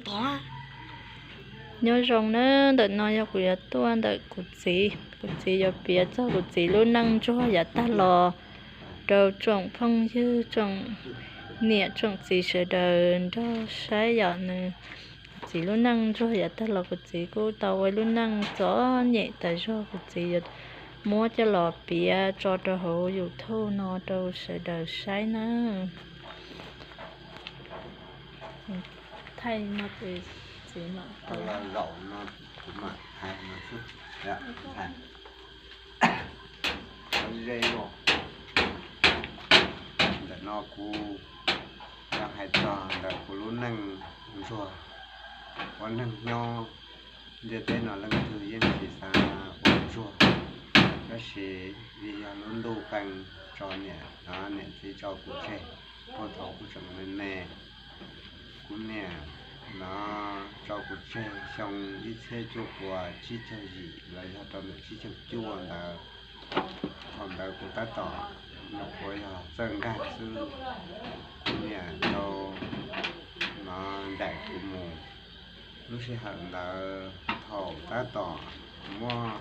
Nyob zoo nawb, ntawm no yog kuv yuav tuaj ntawm kuv txiv. Kuv txiv yuav piav txog kuv txiv lub neej ntsuag yav tag los rau tsoom phooj ywg, tsoom niam tsoom txiv sawv daws nrog saib yom. Nws, kuv txiv lub neej ntsuag yav tag los kuv txiv kuj tau ua lub neej txom nyem tas zog. Kuv txiv yuav muab coj los piav tso rau hauv YouTube no rau sawv daws saib na. Thaij no ces txiv mam tau. Zaum no kuv mam thaij no xwb. Ze, ntawm no kuv yuav hais txog ntawm kuv lub neej ntsuag, ua neej nyob ntiaj teb no leej twg yeej tsis xav ua ntsuag, tab sis vim yog lub ntuj qee tso niam, niam txiv tso kuv tseg puag thaum kuv tseem me me. Kuv niam no tso kuv tseg xyoo ib txhiab cuaj puas tsib caug yim los yog rau ntawm tsib caug cuaj ntawd. Thaum ntawd kuv tab tom nyuam qhuav yog txawj nkag xwb, kuv niam tau no ncaim kuv mus. Lub sij hawm ntawd thaum tab tom muab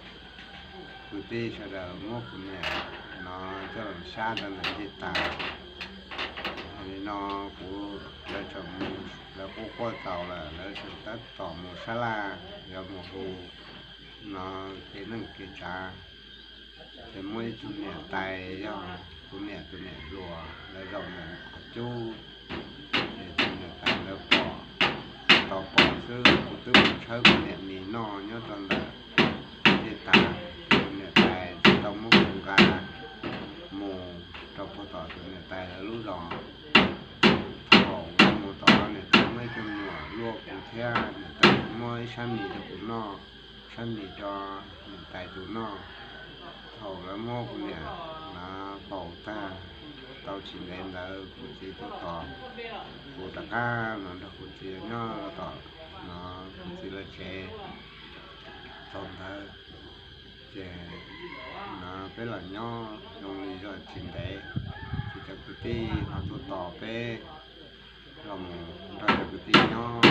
kwv tij sawv daws muab kuv niam no coj los sab rau ntawm ncej tas. Yog li no kuv, lawv tseem, lawv quaj quaj txaus lawm, lawv tseem tab tom mus sab laj yuav mus hu no kev neej kev tsav. Ces muaj ib tug niam tais yog kuv niam tus niam hluas, lawv zaum ntawm qhov cub. Ces tus niam tais ntawd pom, tau pom xwb, kuv twb mus tshawb kuv niam mis noj nyob rau ntawm ncej tas. Tus niam tais tsis tau muab kuv nqa mus rau puag tom tus niam tais lawv lub zos. Thaum nqa mus tom no niam tais muaj ib tug me nyuam luaj kuv thiab, niam tais muab ib sab mis rau kuv noj, sab mis rau niam tais tus noj. Thaum lawv muab kuv niam na faus tag, tau tsis ntev ntawd kuv txiv tuaj tos kuv rov qab los nrog kuv txiv nyob tom no kuv txiv lawv tsev. Thaum ntawd ces no peb los nyob zoo li zog tsis ntev, ces cov kwv tij ho tuaj tos peb los mus nrog cov kwv tij nyob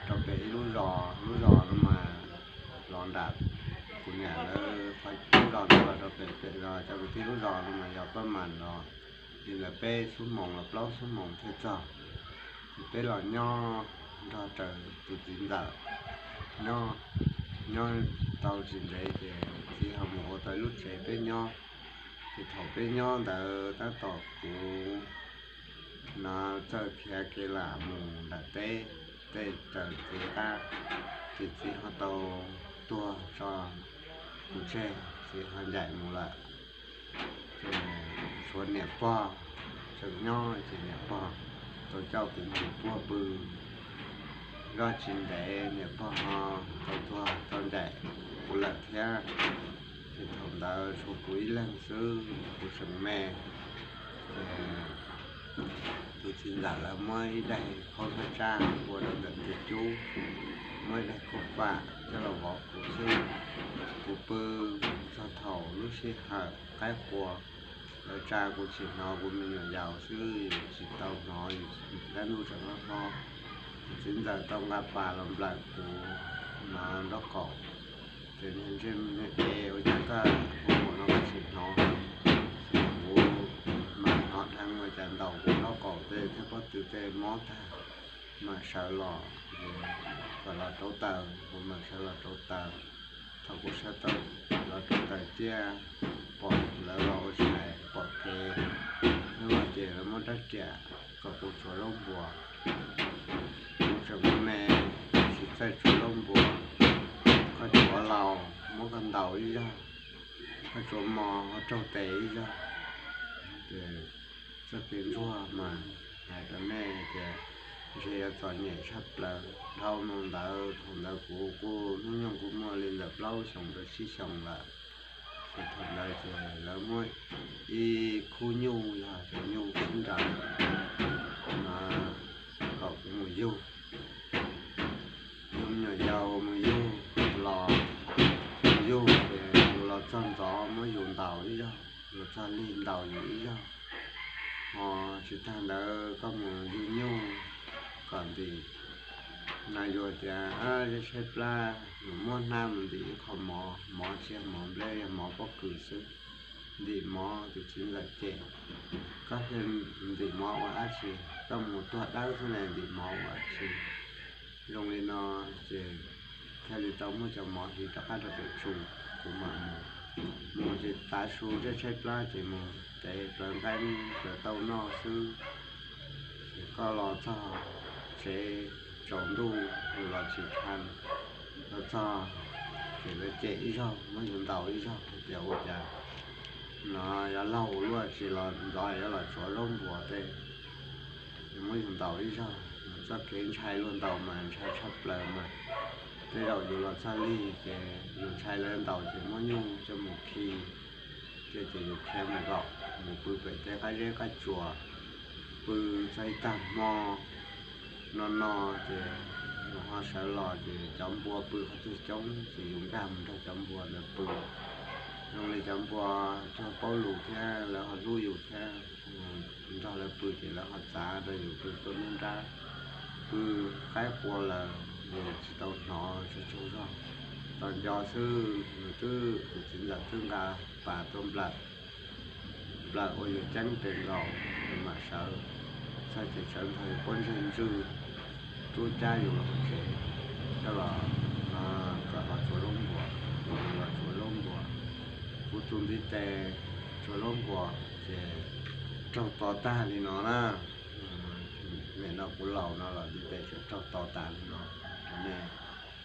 rau pem ib lub zos, lub zos no mas los nram kuv niam lawv qhov lub zos ntawd los rau pem, pem zos cov kwv tij lub zos no mas yog Paj Mas los, li ntawd peb xuab moos los plaub xuab moos thiaj txog. Ces peb los nyob nrog raws tus txiv ntxawm nyob, nyob tau tsis ntev ces txiv ho mus ua tau ib lub tsev peb nyob. Ces thaum peb nyob ntawd tab tom kuv no txawj khiav kev lam mus nram teb, tej raws kev qab, ces txiv ho tau tuag tso kuv tseg, txiv ho ncaim mus lawm. Ces tshuav niam pog tseem nyob, ces niam pog tau coj kuv mus puag pw. Zoj tsis ntev niam pog ho tau tuag tau ncaim kuv lawm thiab. Ces thaum ntawd tshuav kuv ib leeg xwb, kuv tseem me. Ces tus txiv ntxawm lawv muab ib daig khaub hlab tsab ua rau ntawm tus cub, muab ib daig khaub pam coj los vov kuv xwb. Kuv pw txog thaum lub sij hawm qaib qua, lawv tsa kuv tsis hnov, kuv me nyuam yaus xwb, tsis tau hnov, dab ntub tseem hlob hlob. Tus txiv ntxawm tau nqa pas los nplawm kuv no nraub qaum, ces niag ntsej niag dev ua cas koj hu mus no koj tsis hnov. Kuv mam hnov dheev ua cas ntaus kuv nraub qaum tej thiab pob tw tej mob tag, mam sawv los, kom los rauv taws, kuv mam sawv los rauv taws. Thaum kuv sawv tau los rauv taws ciaj, pom lawv los ua tshais pom kev, hnub no ces lawv muab rab riam kom kuv tsuav zaub npuas. Kuv tseem me, tsis txawj tsuav zaub npuas. Koj tsuav laus muab koj ntaus ib zaug, koj tsuav mos ho raug tes ib zaug. Ces txoj kev ntsuag mas hais rau nej tias ntshe yuav txom nyem tshaj plaws. Dhau mus ntawd, thaum ntawd kuv kuj hnub nyoog kuj muaj li ntawm plaub xyoos rau tsib xyoos lawm. Ces thaum ntawd ces lawv muab ib khub nyuj yog cov nyuj sib nraws no kom kuv mus yug. Yug me nyuam yaus mus yug los, mus yug ces yus los txog ntxov muab yus ntaus ib zaug, los txog lig ntaus yus ib zaug. Ho tsis tag ntawd koj mus yug nyuj kom ntim Yus tias zaj tshaib plab, yus muab hnab mus ntim ib qho mov, mov tsis yog mov nplej, yog mov pob kws xwb, ntim mov tus txiv ntxawm cem, koj thiaj ntim mov ua dab tsi, koj mus tuag dawb xwb ne, ntim mov ua dab tsi? Zoo li no ces thiaj li tau muab cov mov hliv rov qab rau pem tsu, kuv mam mus. Mus ces tav su zaj tshaib plab ces mus tev plawv nqeeb plawv tauj noj xwb. Ces koj los txog tsev tsaus ntuj yus los tsis tshee, los txog ces lawv cem ib zaug, muab yus ntaus ib zaug hais tias ua cas no yuav laug ua luaj, tsis los ntxov yuav los tsuav zaub npuas tej. Ces muab yus ntaus ib zaug, txoj kev ntshai luag ntaus mas ntshai tshaj plaws mas. Tej zaum yus los txog lig ces yus ntshai lawv ntaus ces muab nyuj coj mus khi, ces yus khiav mus nkaum, mus pw pem tej qab zeb qab tsuas, pw txog ib tag hmo no no ces yus ho sawv los ces cov npua pw qhov twg coob ces yus nkag mus nrog cov npua ntawd pw. Zoo li cov npua tsuas paub lus thiab lawv ho hlub yus thiab, nrog lawv pw ces lawv ho txav rau yus pw tuaj nruab nrab, pw qaib qua lawm yus tsis tau hnov tsaug zog. Tos nco xwb nws twb, tus txiv ntxawm twb nqa pas tuaj nplawm, nplawm ua yus ceeb tes nkaus, yus mam sawv. Txog ces sawv ntxov pob ntseg ntswj, rub cab yus los tsev, coj los kom los tsuav zaub npuas. Yus los tsuav zaub npuas, kuv tus ntiv tes tsuav zaub npuas ces raug to tag li no na. Nim no kuv laus no los ntiv tes tseem raug to tas li no. Cov nej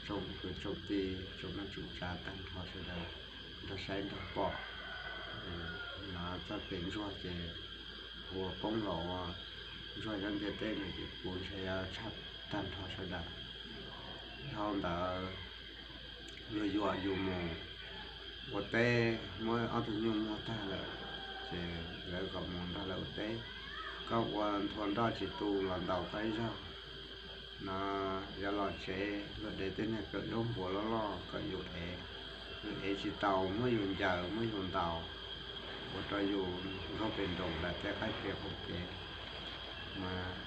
tsoom kwv tsoom tij tsoom neej tsoom tsav tag nrho sawv daws, nrog saib nrog pom. No txoj kev ntsuag ces ua poob los ua ntsuag nyob ntiaj teb no ces kuv ntshe yuav tshaj tag nrho sawv daws. Dhau ntawd luag yuam yus mus ua teb, muab ob tug nyuj muag tag lawm, ces lawv kom mus nrog lawv ua teb. Koj ua nthua nroj tsis tu los ntaus koj ib zaug. No yuav los tsev luag dev tej niag kawm zaub npuas loj loj kom yus ev, yus ev tsis tau muab yus ncaws muab yus ntaus, ua rau yus nkaug pes nroos ntawm tej qaib qia qaum kev. Mas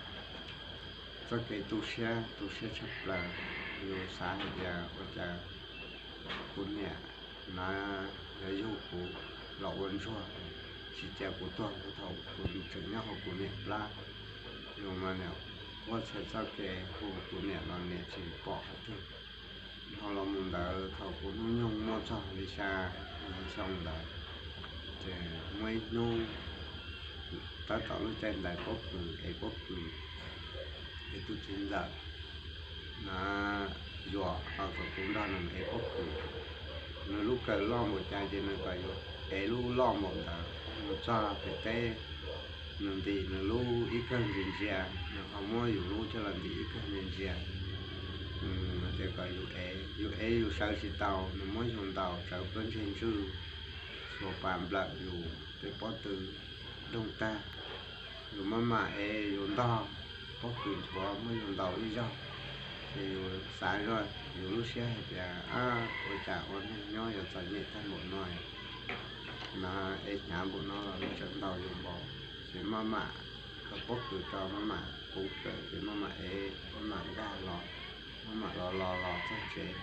txoj kev tu siab tu siab tshaj plaws, yus xav hais tias ua cas kuv niam na yuav yug kuv los ua ntsuag, tsis cia kuv tuag thaum kuv tseem nyob hauv kuv niam plab. Yus mas niam quaj txhais txoj kev hu kuv niam los niam tsis pom qhov twg. Dhau los mus ntawd thaum kuv hnub nyoog muaj txog li xya xyoo ntawd, ces muaj ib hnub tab tom lub caij ntais pob kws, ev pob kws, es tus txiv ntxawm na yuam kom kuv nrog nws ev pob kws. Nws lub kawm loj npaum cas ces nws kom yus ev lub loj npaum ntawd. Nws txog pem teb, nws ntim nws lub ib kawg ntsia ntsia, nws ho muab yus lub coj los ntim ib kawg ntsia ntsia. Nws tias kom yus ev, yus ev yus sawv tsis tau, nws muab yus ntaus tsawv pob ntseg ntswj, xuas pas nplawm yus tej pob tw doog tag. Yus maj mam ev yus ntog pob kws nchuav muab yus ntaus ib zaug, ces yus xav zoj yus lub siab hais tias, ab, ua cas ua neeg nyob yuav txom nyem tag npaum no, no ev hnyav npaum no los lawv tseem ntaus yus npaum. Ces maj mam khaws pob kws rau, maj mam pub kawm, ces maj mam ev, maj mam nkag los, maj mam los los los txog tsev.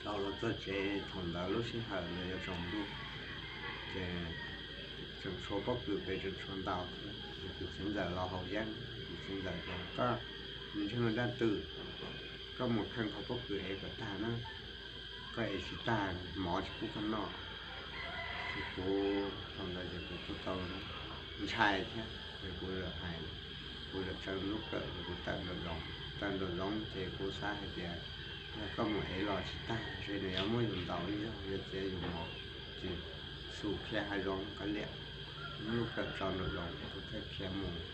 Tau los txog tsev thaum ntawd lub sij hawm ntawd yuav tsaus ntuj, ces tseem tshuav pob kws pem tseem tshuav ntaus thiab. Tus txiv ntxawm los haus yeeb, tus txiv ntxawm tias, koj, nws ntshe mus dab twg, koj mus kheej qhov pob kws ev kom tag na, koj ev tsis tag mov tsis pub koj noj. Ces kuv thaum ntawd ces kuv kuj tau ntshai thiab, ces kuv hais, kuv tsaws lub kawm ces kuv tawm nraum zoov, tawm nraum zoov ces kuv xav hais tias yog koj mus ev los tsis tag ntshe nws yuav muab yus ntaus ib zaug, yuav txiav yus mov. Ces xum khiav hav zoov kav liam, muab lub kawm tso nraum zoov, kuv thiaj khiav mus,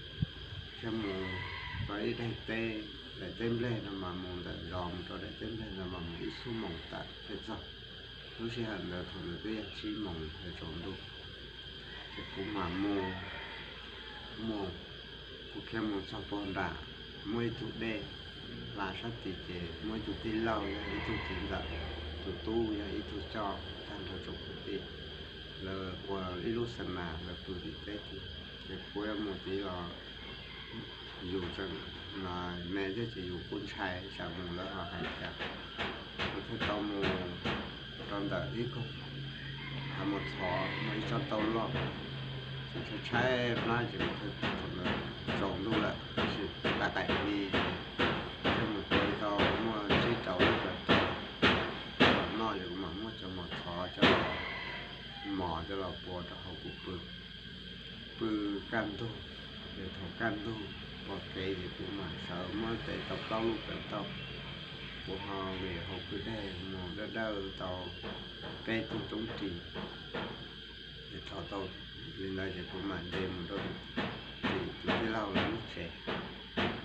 khiav mus rau ib daim teb, daim teb nplej no mas mus ntawm zos mus rau daim teb nplej no mas mus ib xuab moos tawm thiaj txog. Lub sij hawm ntawd thaum ntawd twb yog tsib moos yuav tsaus ntuj. Ces kuv mam mus, mus, kuv khiav mus txog pog nram, muaj ib tug dej hla sab tid ces muaj ib tug tij laug yog ib tug txiv ntxawm, tus tub yog ib tug coj tag nrho tsoom kwv tij, lawv ua ib lub xa nas lawv pw tim teb tid. Ces kuv yuav mus tid los yus tseem no me thiab ces yus kuj ntshai tsam mus lawv ho hais cas. Kuv thiaj tau mus rau ntawm ib koog, hais mus thov muaj ib tsob taub loj, ces tshaib tshaib plab ces kuv thiaj thaum ntawd tsaus ntuj lawm tab sis qaim qaim hli ces thiaj mus tua tau muaj tsib rau lub plaws taub, los noj ces kuv mam muab cov mos thov coj los, mos coj los pua rau hauv kuv pw. Pw kaj ntug, ces thaum kaj ntug pom kev ces kuv mam sawv muab tev tau plaub lub plaws taub, kuv ho vim hauv kwj deg mus dawb dawb tau peb tug roob ris. Ces thaum tau li ntawd ces kuv mam nce mus rau tim tus tij laug lawv lub tsev.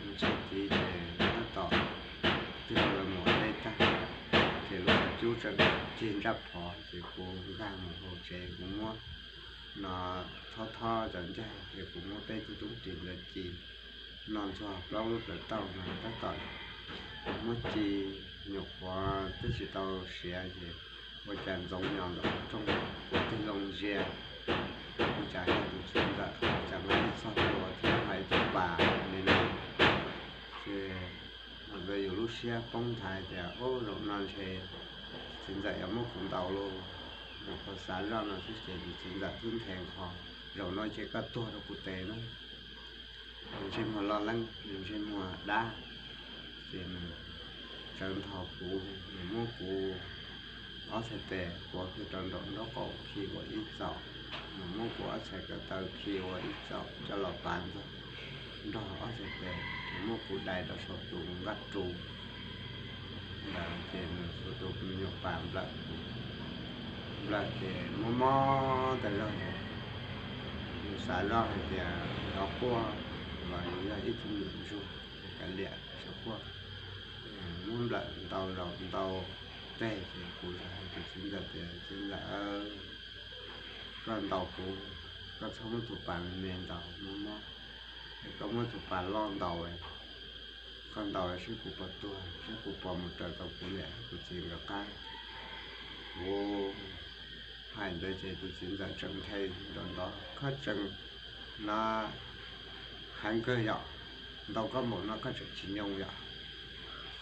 Mus txog tid ces tab tom tij laug lawv mus ua teb tag, ces lub qhov cub tseem cig nraj phov ces kuv nkag mus hauv tsev kuv muab no thob thob cov ncaig ces kuv muab peb tug roob ris ntawd ci, noj ntxuag plaub lub plaws taub no tab tom muab ci, nyuam qhuav twb tsis tau siav ces ua cas ntxoov nyos ntawm qhov rooj, tig loo ntsia, ua cas yog tus txiv ntxawm, cas muaj ib txog tua thiab hais tus pas li no. Ces thaum ntawd yus lub siab poob nthav tias ub zaum no ntshe txiv ntxawm yuav muab kuv ntaus lauj. Nyuam qhuav xav zoj no xwb ces tus txiv ntxawm twb nthe nqho, zaum no ces koj tuag rau kuv tes na. Ntsej muag loj leeb, ntsej muag dab, ces nws tsawv nthos kuv, nws muab kuv ob txhais tes quav kiag rau nraum nraub qaum khi ua ib txaum, nws muab kuv ob txhais ko taw khi ua ib txaum coj los pav ntog nrog ob txhais tes, nws muab kuv dai rau saum tus nqaj ru ntawd ces nws xuas tus me nyuam pas nplawm kuv, nplawm ces mob mob tas zog ces nws xav zoj hais tias yog quaj los yus yog ib tug me nyuam ntsuag, kav liam tsis quaj. Muab nplawm ntau zaus ntau teg ces kuv hais tus txiv ntxawm tias txiv ntxawm, koj ntaus kuv, koj txhob muab tus pas me me ntaus mob mob, es koj muab tus pas loj ntaus, koj ntaus saib kuv puas tuag, saib kuv puas mus raws tau kuv niam kuv txiv nkawd qab. Kuv hais ntawd ces tus txiv ntxawm tseem nthe nrov nrov, koj tseem na, heev kawg yom, ntaus koj npaum no koj tseem tsis nyoo yom.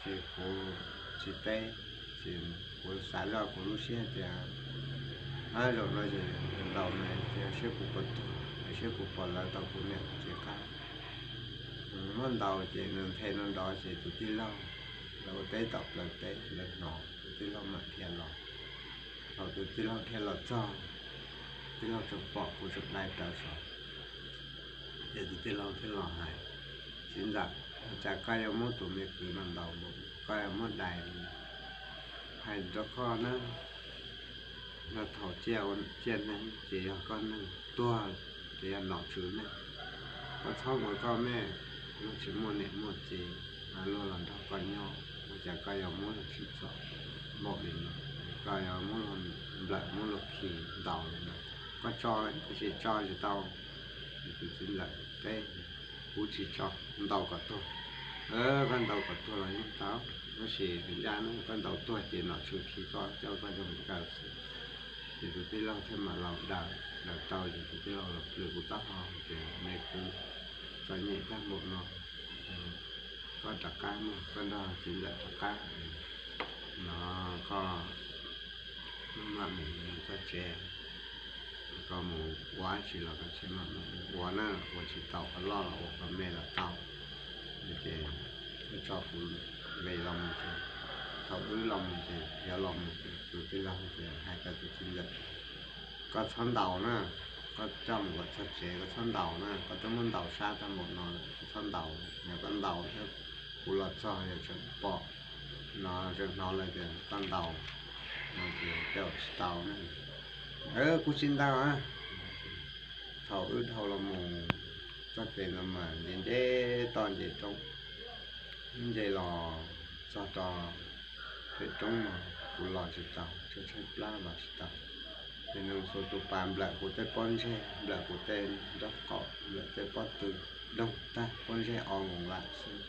Ces kuv tsis teb, ces kuv xav zoj kuv lub siab tias, ab, zaum no ces ntaus mas tias saib kuv puas tuag, saib kuv puas lawv tau kuv niam kuv txiv qab. Muab ntaus ces nws nthe no nrov ces tus tij laug, lawv ua teb tom plawv teb lawv hnov, tus tij laug mam dhia los. Thaum tus tij laug dhia los txog, tij laug tseem pom kuv tseem dai rawv saud, ces tus tij laug thiaj los hais, txiv ntxawm, cas koj yuav muab tus me kwv no ntaus, koj yuav muab dai li, hais rau koj na, no thaum ciaj neeg ces yog koj neeg, tuag ces yog nom tswv neeg. Koj txhob ua koj mej, luag tsis muaj niam muaj txiv, luag los nrog koj nyob, ua cas koj yuav muab luag tsim txom npaum li no, koj yuav muab luag nplawm muab luag khi ntaus li no. Koj tso, koj tsis tso tsis tau. Tus txiv ntxawm teb, kuv tsis tso, ntaus kom tuag. Koj ntaus kom tuag los yeej tau, tab sis ncaj no koj ntaus tuag ces nom tswv khi koj coj koj coj mus kaw xwb. Ces tus tij laug thiaj mam los daws, daws tau ces tus tij laug los plhws kuv taub hau tias me kwv, txom nyem tag npaum no, koj rov qab mog, koj nrog txiv ntxawm rov qab no, koj maj mam mus mus txog tsev, koj mus ua dab tsi los koj tsis maj mam mus ua na, ua tsis tau qhov loj los ua qhov me los tau. Ces thiaj tso kuv nqis los mus ces thaum wb los mus ces yuav los mus ces tus tij laug tias hais rau tus txiv ntxawm, koj txhob ntaus na, koj coj mus kom txog tsev koj txhob ntaus na, koj twb muab ntaus sab tag npaum no lawm koj txhob ntaus, yog koj ntaus thiab kuv los txog yog tseem pom no tseem hnov lawm tias koj ntaus no ces coj tsis tau na. Kuv tsis ntaus. Thaum wb dhau los mus txoj kev no mas nce nce toj nce roob, nce los txog rau pem roob no kuv los tsis tau, tshaib tshaib plab los tsis tau. Ces nws xuas tus pas nplawm kuv tej pob ntseg, nplawm kuv tej nraub qaum, nplawm tej pob tw, doog tag pob ntseg o nkoos lam xwb.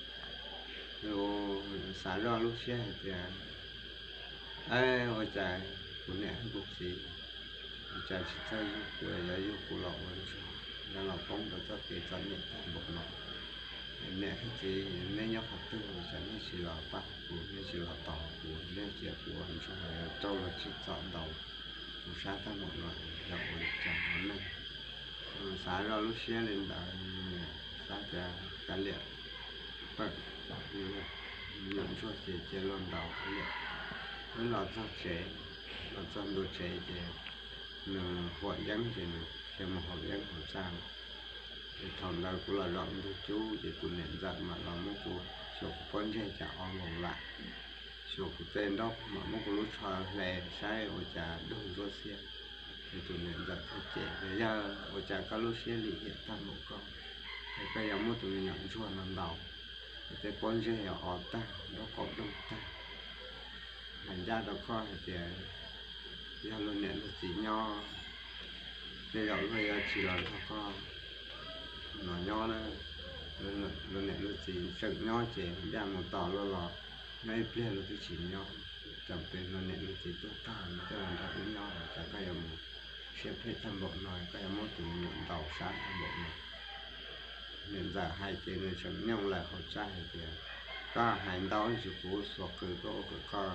Yus xav zoj lub siab hais tias, ua cas kuv niam thiab kuv txiv, ua cas tsis txawj yug kuv, yuav yug kuv los ua ntsuag, yuav los poob rau txoj kev txom nyem tag npaum no. Niam thiab txiv, neb nyob qhov twg, ua cas neb tsis los pab kuv, neb tsis los tos kuv, neb cia kuv ua ntsuag rau los tsis txom ntau kuv sab tag npaum no, yog ua li cas ua neej. Xav zoj lub siab li ntawd, xav tias kav liam, pab me nyuam ntsuag ces cia luag ntaus kav liam. Wb los txog tsev, los txog ntua tsev ces nws huam yeeb ces nws khiav mus haus yeeb haus txaj. Ces thaum ntawd kuv los zaum ntug cub ces tus niam ntxawm mam los muab kuv xyuas kuv pob ntseg cas o nkoos lam, xyuas kuv tej nraub mam muab kuv lub tsho hle saib ua cas dub ntsuab xiab. Ces tus niam ntxawm thiaj cem tias, yog ua cas koj lub siab lim hiam tag npaum koj, es koj yuav muab tus me nyuam ntsuag no ntaus, es tej pob ntseg yog o tag, nraub qaum doog tag. Hais ncaj rau koj hais tias yog luag niam luag txiv nyob, tej zaum luag yuav tsis los nrog koj no nyob na. Luag niam luag txiv tseem nyob ces ncaj mus tos luag los nyob ib pliag luag twb tsis nyob. Txawm pem luag niam luag txiv tuag tag luag thiaj los nrog wb nyob, cas koj yuav mus siab phem tag npaum no, koj yuav muab tus me nyuam ntaus sab tag npaum no. Niam ntxawm hais ces nws tseem nyooj lawm hauv txaj hais tias, koj hais ntau tsis kuv xuas qws tuaj ua kom koj,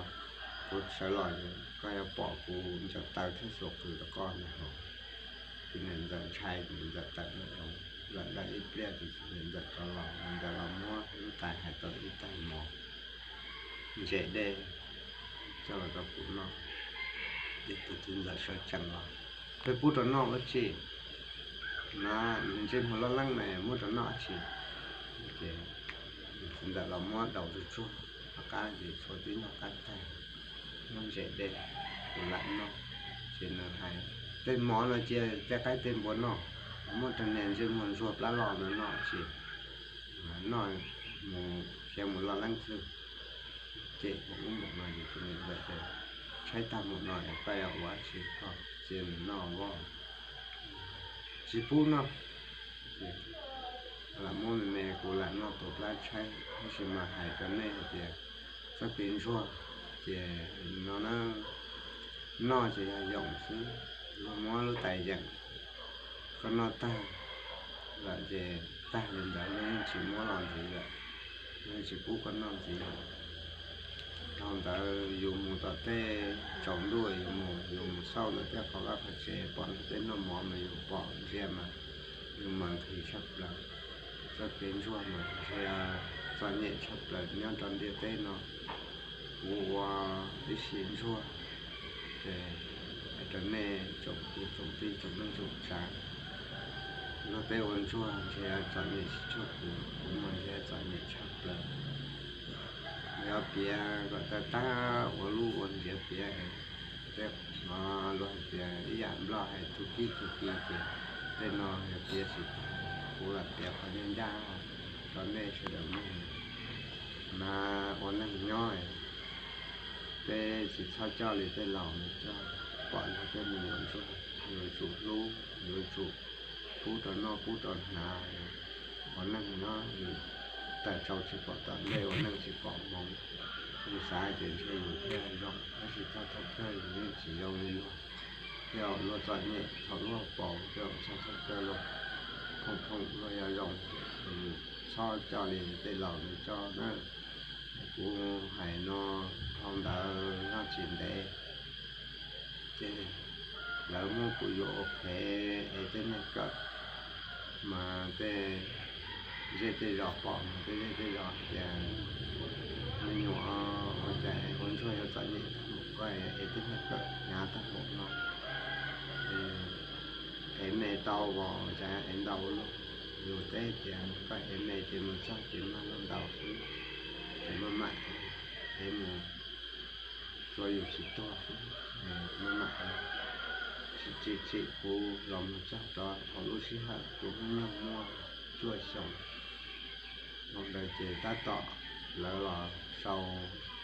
kuv sawv los koj yuav pom kuv ncaws taw thiab xuas qws rau koj ntag hos. Ces niam ntxawm ntshai, niam ntxawm tawm lawm, lawm lawm ib pliag ces niam ntxawm rov los, niam ntxawm los muab lub tais hais tau ib tais mov ntse dej coj los rau kuv noj. Ces tus txiv ntxawm sawv tsees los, peb pub rau noj ua tsi? Na, ntsej muag loj leeb na, muab rau noj tsi? Ces tus txiv ntxawm los muab daus tsuag tsuag hauv qab ces tshuav tib nyuag qab tag, muab ntse dej, kuv lam noj. Ces nws hais, tej mov no cia tej qaib tej npua noj, muab rau niag ntsej muag ntsuag plab loj no noj tsi? Noj mus khiav mus loj leeb xwb. Ces ua ub npaum no ces tus niam ntxawm tias, tshaib tag npaum no es koj yuav ua tsi, koj cia nws noj os. Tsis pub noj. Lam muab me me kuv lam noj tus plab tshaib, tab sis mas hais rau nej hais tias txoj kev ntsuag ces no na, noj ces yog yoom xwb, luag muab lub tais yeem, koj noj tag lawm ces tag li ntawd, luag yeej tsis muab los ntxiv lawm, luag yeej tsis pub koj noj ntxiv lawm. Dhau ntawd yus mus tom tej tsaus ntuj yus mus, yus mus xauj ntawm tej qhov vaj qhov tsev pom luag tej noj mov mas yus pom ntsia mas yus mas nqhis tshaj plaws. Txoj kev ntsuag mas ntshe txom nyem tshaj plaws nyob rau ntiaj teb no. Kuv ua ib sim ntsuag ces hais rau nej tsoom kwv tsoom tij tsoom neej tsoom tsav, luag tej ua ntsuag ntshe txom nyem tsis cuag kuv, kuv mas ntshe txom nyem tshaj plaws. Yog piav kom tag tag ua lub ua ntsiav piav, tej no luag hais tias ib yam nplog hais thug kib thug ki ces tej no yog piav tsis tag, kuv lam piav qhov ncaj ncaj rau nej sawv daws mloog. Mas ua neeg nyob, peb tsis txhob coj li tej laus coj, pom luag tej me nyuam ntsuag yuav tsum hlub, yuav tsum pub rau noj pub rau hnav. Ua neeg nyob tawm tsaus tsis pom tom ntej, ua neeg tsis pom hmoov. Yus xav tias ntshe yus thiaj zoo, tab sis txog thaum kawg yus yeej tsis zoo li luag. Thiab luag txom nyem thaum luag paus, thiab txog thaum kawg luag phoom phoom luag yuav zoo. Yus txhob coj li tej laus nws coj na. Kuv hais no dhau ntawd noj tsis ntev ces lawv muab kuv yuav ua phev es tej neeg kawm, mas tej zej tej zos pom mas tej zej tej zos hais tias me nyuam ua cas ua ntsuag yuav txom nyem tag npaum ko es tej neeg kawm hnyav tag npaum no. Ev me tau os, cas ev ntau luaj. Yus teb tias koj ev me ces mus txog ces mag luag ntaus xwb, ces maj mam ev mus tsuav yus tsis tuag xwb, maj mam ev. Tsim tsim kuv los mus txog rau thaum lub sij hawm kuv hnub nyoog muaj cuaj xyoos. Thaum ntawd ces tab tom lawv los sau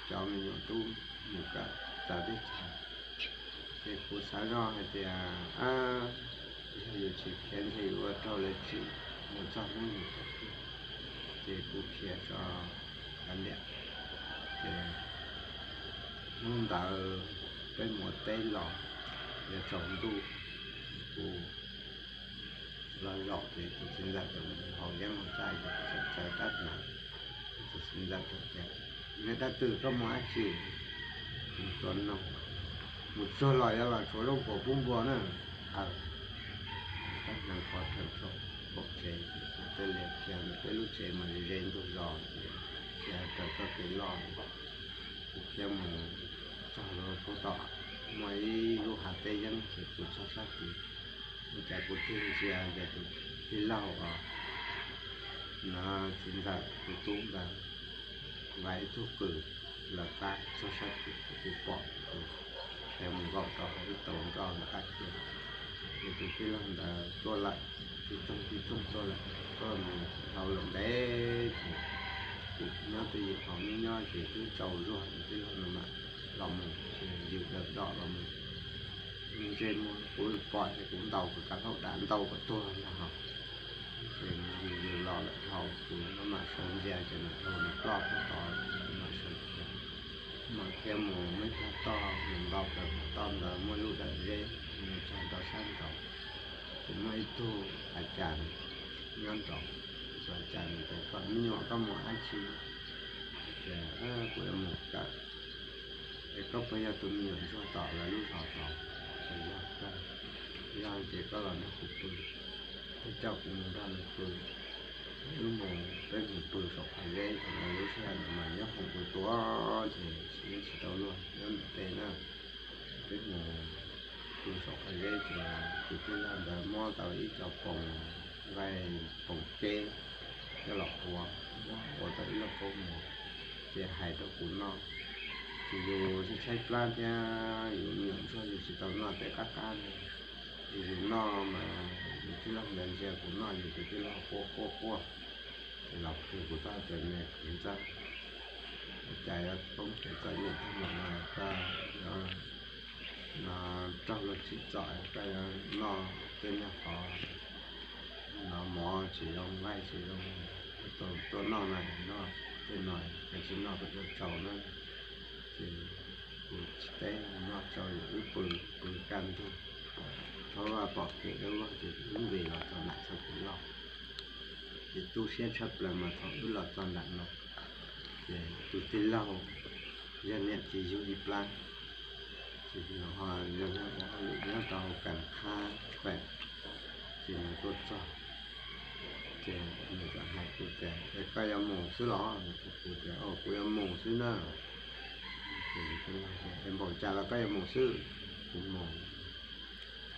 cov me nyuam tub mus kawm txawv teb chaws. Ces kuv xav zoj hais tias, yog yus tsis khiav ntshe yus ua raug lawv tsim mus txog hnub yus tuag. Ces kuv khiav tso kav liam. Ces hnub ntawd peb mus ua teb los, yuav tsaus ntuj, kuv Los zaum ces tus txiv ntxawm txawm mus haus yeeb haus tshuaj ces txawm txawv rab hneev. Tus txiv ntxawm txawm tias, Neb tab twg koj mus dab tsi? Mus tua noog. Mus txog los yuav los tshuav zaub puas pub npua na. Aw, rab hneev pov rhees txog pem tsev, tej lias khiav ntawm peb lub tsev mas ze ntug zos ces khiav raws txoj kev loj. Kuv khiav mus txog lawm puag tom muaj ib lub hav teb yeeb ces kuv txog sab tid. Ua cas kuv tig ntsia ces tus tij laug os, no txiv ntxawm tus tub ntawd, nqa ib tug qws lawv qab txog sab tid, kuv pom, kuv khiav mus nkaum rau hauv ib tau nkoj ntawm qab kiag. Ces tus tij laug ntawd tuaj lawm, tib toog tib toog tuaj lawm, tuaj mus dhau lawm ntev ces kuv nyob twj ywm hauv nyob nyob ces twb tsaus zuag, tus tij laug no mam los mus, yws dawm dom los mus. Ntsej muag kuv pom ces kuv ntaus kuv kav hlau dam ntaus kom tuag ntag hos. Ces yws yws los lawm dhau, kuv maj mam sawv ntsia ces nws dhau nws ploj puag tod, kuv mam sawv khiav. Mam khiav mus muaj ib plag toj, mus nkaum plag toj ntawd muaj lub dawm zeb, mus txog rau sab nraud ces muaj ib tug a cas nyob nraud. Tus a cas nws tias, Koj me nyuam, koj mus dab tsi? Ces kuv yuav mus kawm. Es koj puas yog tus me nyuam ntsuag tom lawv lub zos tod? Ces yog kawg, yog ces koj los nrog kuv pw, koj coj kuv mus nrog nws pw. Wb mus, peb mus pw saum qhov zeb, thaum ntawd lub sij hawm ntawd mas nyob hoom tus tua ces yeej tsis tau luag nyob ntawm tej na. Peb mus pw saum qhov zeb ces tus tij laug ntawd muab tau ib co poos nqaij, poos keb coj los ua, muab ua tau ib lub koob mov, ces hais rau kuv noj. Ces yus tshaib tshaib plab thiab yus me nyuam ntsuag yus tsis tau noj tej qab qab li. Ces yus noj mas yus tij laug ntawd ntsia kuv noj ces tus tij laug quaj quaj quaj, ces los qhia kuv tau tias, Me kwv ntxawg, cas yuav poob kev txom nyem tag npaum no, koj yuav no raug luag tsim txom, koj yuav noj tej niag qhov no mov tsis zoo, nqaij tsis zoo, tuaj noj no, noj tej no, koj tsis noj kuj yuav tsau na. Ces kuv tsis teb, noj tsau ces wb pw, pw kaj ntug. Thaum vaj pom kev dawb vog ces wb nqis los txog nram txoj kev loj. Ces tu siab tshaj plaws mas thaum wb los txog nram no, ces tus tij laug yog niam txiv yug ib plab, ces nws ho yog niag ua hauj lwm nyob rau hauv Kam Khab pem, ces nws tuaj txog, ces nws txawm hais kuv tias, Es koj yuav mus xwb los? Kuv tias, Kuv yuav mus xwb na. Ces nws tias, Es npaum cas los koj yuav mus xwb? Kuv mus.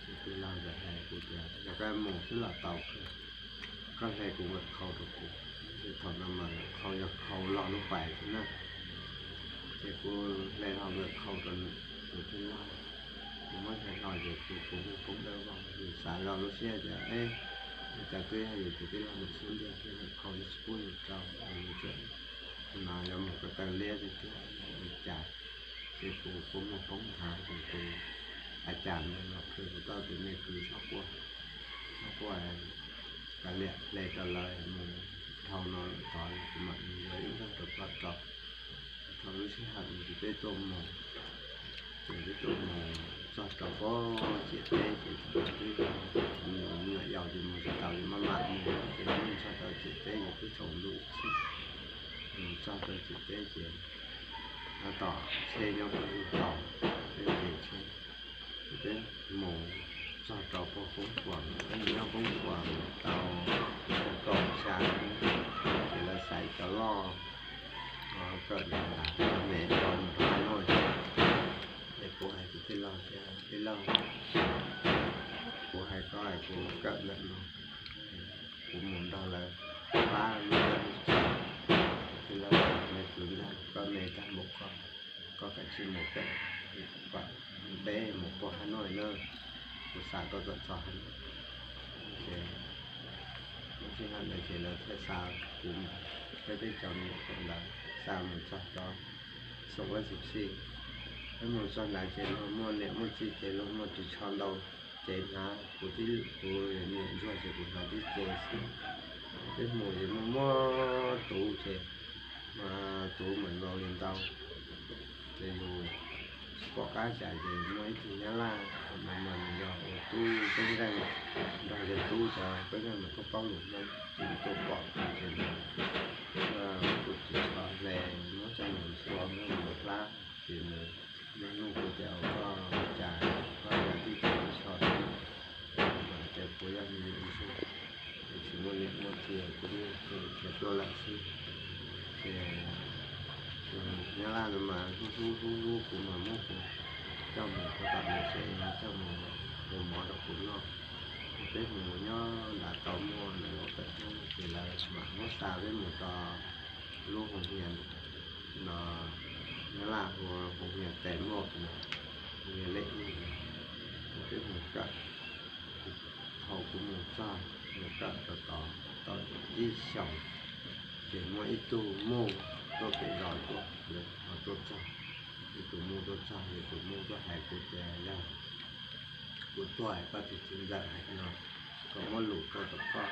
Ces tij laug ntawd hais kuv tias, Yog koj yuav mus xwb los tau kawg, koj hle kuv nkawm khau rau kuv. Ces thaum no mas nkawm khau yog khau log lub pais xwb na. Ces kuv hle hlo nkawm khau rau nws, tus tij laug, kuv muab hle hlo ces kuv kuv mus poob dawb vog, yus xav zoj lub siab tias, Ua cas twb yog yus tus tij laug mus xub ntiag thiab nkawm khau tsis pub yus rau, yus tseem no yuav mus ko taw liab tiag tiag li cas. Ces kuv kuv mus poob nthav ces tus a cas ntawd los qhia kuv tau tias, Me kwv, txhob quaj, txhob quaj, kav liam, hle rau lawv mus dhau no lawm tod, kuv mam li yuav ib nrog rau koj rau. Thaum lub sij hawm no ces peb tuaj mus, ces peb tuaj mus txog rau pem ciam teb ces thaum ntawd twb me nyuam yaus ces mus tsis tau ces maj mam mus, ces mus txog rau ciam teb ces twb tsaus ntuj xwb. Mus txog rau ciam teb ces tab tom tsheb nyob pem lub tau, peb nqis tsheb, peb mus txog rau pem Poob Kuas, peb mus nyob Poob Kuas tau kaum xya hnub, ces lawv xa cov loj kawm ntawv me rau mus rau Hab Noj. Ces kuv hais tus tij laug tias, Tij laug, kuv hais koj, kuv kawm ntawm no, kuv mus nrog lawv pab lub teb lub chaw. Tij laug, Me kwv ntag, koj me tag npaum koj, koj kav tsij mus kawm, kom ntev mus puag Hab Noj na, kuv xa koj kom txog Hab Noj. Ces lub sij hawm ntawd ces lawv thiaj xa kuv, peb peb cov me nyuam ntawd xa mus txog rau Xoom Vaj Xim Xij. Peb mus txog ntawd ces luag muaj niam muaj txiv ces luag muaj ris tsho ntau, ces hnav kuv tib, kuv me nyuam ntsuag ces kuv hnav tib ce xwb. Peb mus ces muaj muaj tus ces, tus mam nkaus li ntau, ces yus pom qab cas ces muaj ib tug Nyab Laj no mas nws yog ua tub peb zeej, nrog yawg tub cov peb zeej mas kuj paub lus Hmoob, ces tuaj pom ces kuv tus tsov hle muab coj mus ntxhua muab mus hlab, ces nws nug kuv tias koj cas koj yog tib tug tsov mas tias kuv yog me ntsuag, tsis muaj niam muaj txiv, kuv niag txiv khiav tuaj lawm xwb. Ces Nyab Laj no mas hlub hlub hlub hlub kuv mas muab kuv coj mus rau tom nws tsev, coj mus ua mov rau kuv noj. Peb mus nyob nram tau muaj ntawm lub pem hnub ces lawv mam muab xa peb mus rau lub hoo hias no, Nyab Laj hu hoo hias Tes Muaj no, hoo hias lej ib no, peb mus kawm. Thaum kuv mus txog, mus kawm rau tod tau ib xyoos, ces muaj ib tug muj tuaj pem zos tuaj, lawv ho tuaj txog, ib tug muj tuaj txog, ces tus muj tuaj hais kuv tias yog kuv tuaj es koj tus txiv ntxawm hais no, kom muab lus tuaj rau koj,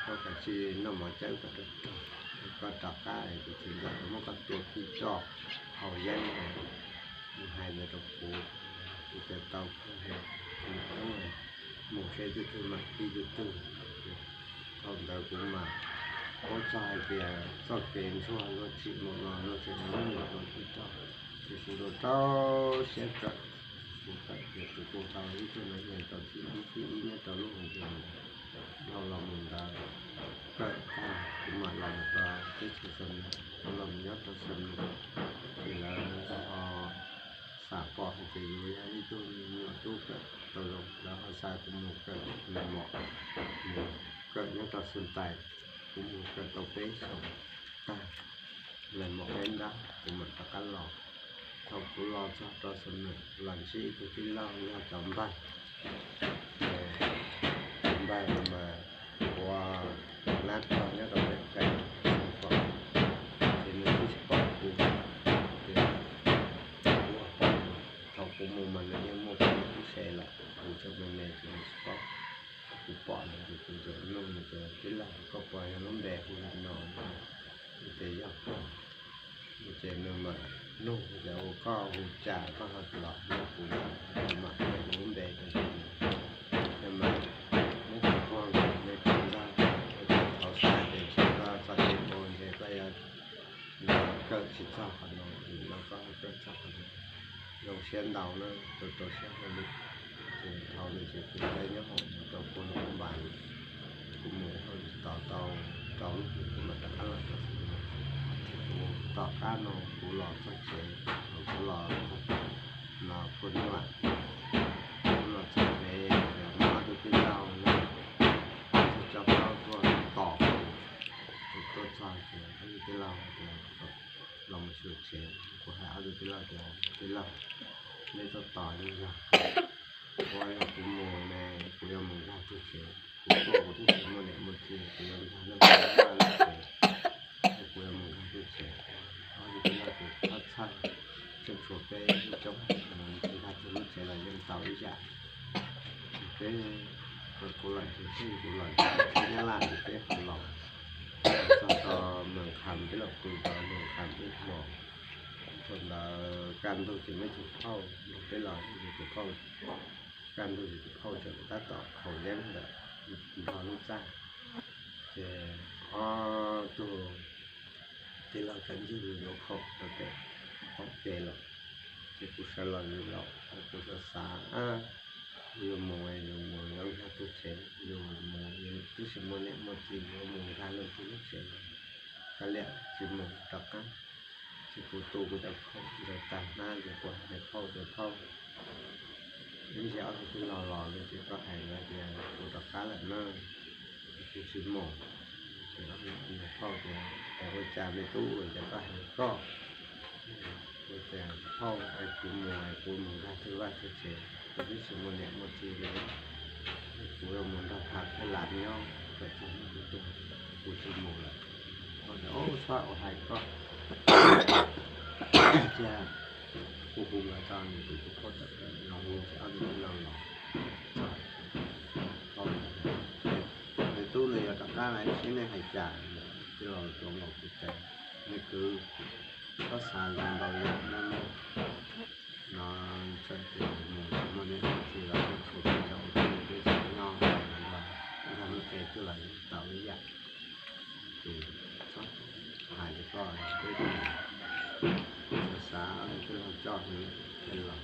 koj kav tsij noj mov cawb kom tau tag, koj rov qab es tus txiv ntxawm muab koj tua tib roj haus yeeb. Nws hais ntawd rau kuv, kuv tias tau kawg, kuv mus seb twg twg mam pib twg twg. Thaum ntawd kuv mam paub txog hais tias txoj kev ntsuag luag tsim mus no luag tseem muab nws tua tib roj, ces kuv rau rau siab kawm. Kuv kawm ces kuv kuj tau ib tug me nyuam rau txim ib txib ib nyob rau lub hoo hias no los mus ntawd, kawm tag kuv mam los mus rau teb chaws Xam Nuas, kuv los mus nyob rau Xam Nuas, ces lawv ho xam pom hais tias yus yog ib tug me nyuam tub kawm tau zoo, lawv ho xa kuv mus kawm mos, mus kawm nyob rau Xeev Tais. Kuv mus kawm tau peb xyoos tag, lawv mos peb nrab kuv mam rov qab los. Thaum kuv los txog rau Xam Nuas los ntsib ib tug tij laug yog cov npawg, cov npawg no mas ua nab rog nyob rau pem pem Xeev Khuam, ces nws twb tsis pom kuv, ces kuv pom, thaum kuv mus mas nws yeej muaj kuv lub tub se lawm, kuv tseem me me ces nws tsis pom. Kuv pom lawm ces kuv txawm nug nws tias tij laug, koj puas yog lub npe hu li no? Nws tias yog koj. Ces nws mam nug tias ua koj hu cas koj ho los nug kuv, kuv mam hais kuv lub npe rau nws, nws mam muab kuv puag me kawm ntag, ua cas thaum xav ces tsis txog txog ces ua ntshe koj yuav kawm tsis txog qhov no, los koj kawm txog qhov no. Zoo siab ntau na, rau rau siab hauj lwm. Ces dhau li ces kuv peb nyob hoom mus rau puag nram Npas, kuv mus hauj lwm tod tau rau lub hlis kuv mam rov qab los rau Xeev Khuam. Ces kuv tom qab no kuv los txog tsev, kuv los no puag nram, kuv los txog tsev ces muaj ob tug tij laug no, ob tug tso plaub tuaj tos kuv. Kuv tuaj txog ces ob tug tij laug tias los mus xyuas tsev, kuv hais ob tug tij laug tias tij laug, neb tuaj tos yeej yog, ua yog kuv mus ne, kuv yuav mus nkag twg tsev? Kuv tuaj kuv twb tsis muaj niam muaj txiv, kuv yuav nkag leej twg lub tsev? Kuv yuav mus nkag twg tsev? Ob tug tij laug ces txhawj txhawj, tseem tshuav peb lub coob, nkag twg lub tsev los yeej tau ib yam. Peb, kuv los ces pheej kuv los txog Nyab Laj ces peb ho los txog tau Moos Kham, peb los pw tau Moos Kham ib hmos. Thaum ntawd kaj ntug ces muaj ib tug phauj nrog peb los, tus phauj, kaj ntug ces tus phauj tseem tab tom haus yeeb ntawm nrog lub txaj. Ces ob tug tij laug txawm ncig mus yuav khoom rau pem qaum tsev lawm. Ces kuv sawv los lawm, kuv xav xav, yuav mus, yuav mus yuav nkag twg tsev, yuav mus twb tsis muaj niam muaj txiv, yuav mus nkag leej twg lub tsev, kav liam tsis mus rov qab. Ces kuv tu kuv cov khoom ntawd tag hnab ces kuv hais tias phauj, tias phauj, ib ntsis ob tug tij laug los no ces koj hais lawv tias kuv rov qab lawm na, kuv tsis mus. Ces phauj tias, es ua cas me tub, ua cas koj hais koj, ua cas phauj es kuv mus es kuv mus nkag twg vaj twg tsev, kuv twb tsis muaj niam muaj txiv li, kuv yuav mus nrog Phav Thaj Lam nyob kom txog hnub kuv tuag, kuv tsis mus lawm. Phauj tias, ub, txhob ua hais koj, cia kuv hu nkawd tso. Nws tus tus phauj tawm los hu ces ob tug tij laug los txog. Phauj tias, me tub, nws yuav rov qab lawm, seb nej hais cas. Tij laug tuav nkaus kuv tes, me kwv, koj xav ntau ntau yam no, No txawm tias mus tsis muaj niam txiv los tsis tau ua tib neeg peb tsis nyob, ib tug lub qe twg los yeej tau ib yam. Ces txhob hais li koj, peb xav xav tej laug coj thiaj los.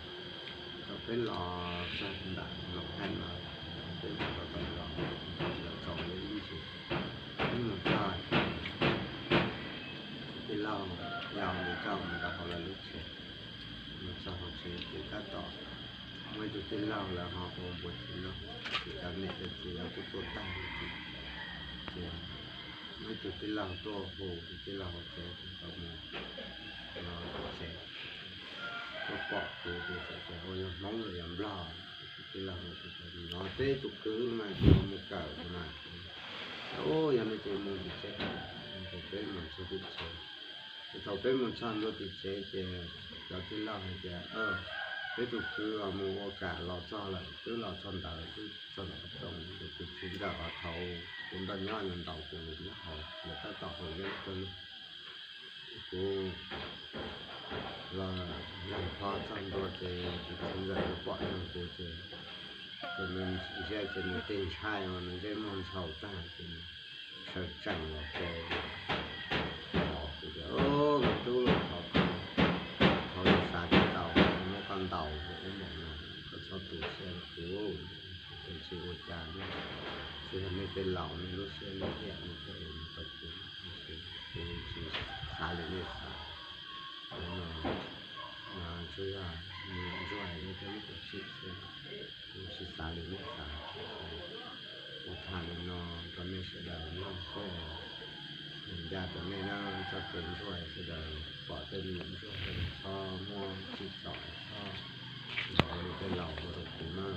Thaum peb los txog nram Loos Haij no, peb mus rau tom zos, txaus li ib ntsis, peb mus txog tij laug yau nws coj mus rau hauv lawv lub tsev. Mus txog hauv tsev ces tab tom muaj ib tug tij laug lawv ho ua npua txiv loj, ces cov niam cov txiv lawv kuj tuaj tag li, ces muaj ib tug tij laug tuaj hu tus tij laug hauv tsev, tau mus tsev, tuaj pom kuv ces txawm tias ua yog Hmoob los yog Nplog. Tus tij laug no, peb tus kwv mas tus mus kawm mas, ua yog li ces mus tim tsev, ces peb mus txog tim tsev. Ces thaum peb mus txog ntua tim tsev ces cov tij laug hais tias, peb tus kwv mus ua kam los txog lawm, twb los txog ntawd, twb txog ntawm qhov rooj, tus txiv ntxawm uas thaum kuv nrog nyob nws ntaus kuv nyob hauv, nws tab tom haus yeeb kawg li. Kuv los yog pho txog ntua ces tus txiv ntxawm nws pom yog kuv ces, ces nws ntsia ces nws tig ntshai mas nws ntsej muag ntxhau tag ces nws sawv tsees los ces, o, kuv tias, me tub, thov, thov xav tsis tau, muab koj ntaus ua ub npaum no, koj txhob tu siab rau kuv. Kuv tsis ua cas li, tsuas yog nej tej laus nej lub siab lim hiam nej thiaj ua li rau kuv, kuv tsis xav li nej xav. Tsuas yog me nyuam ntsuag nej thiaj muaj tus tsim xwb, kuv tsis xav li nej xav. Kuv tham li no rau nej sawv daws mloog xwb, ncaj rau nej na, txoj kev ntsuag sawv daws pom tej me nyuam ntsuag sawv daws txhob muab tsim txom, txhob ntaus li tej laus ua rau kuv na.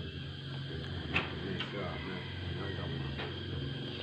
Kuv hais rau nej xwb os, nyob zoo os.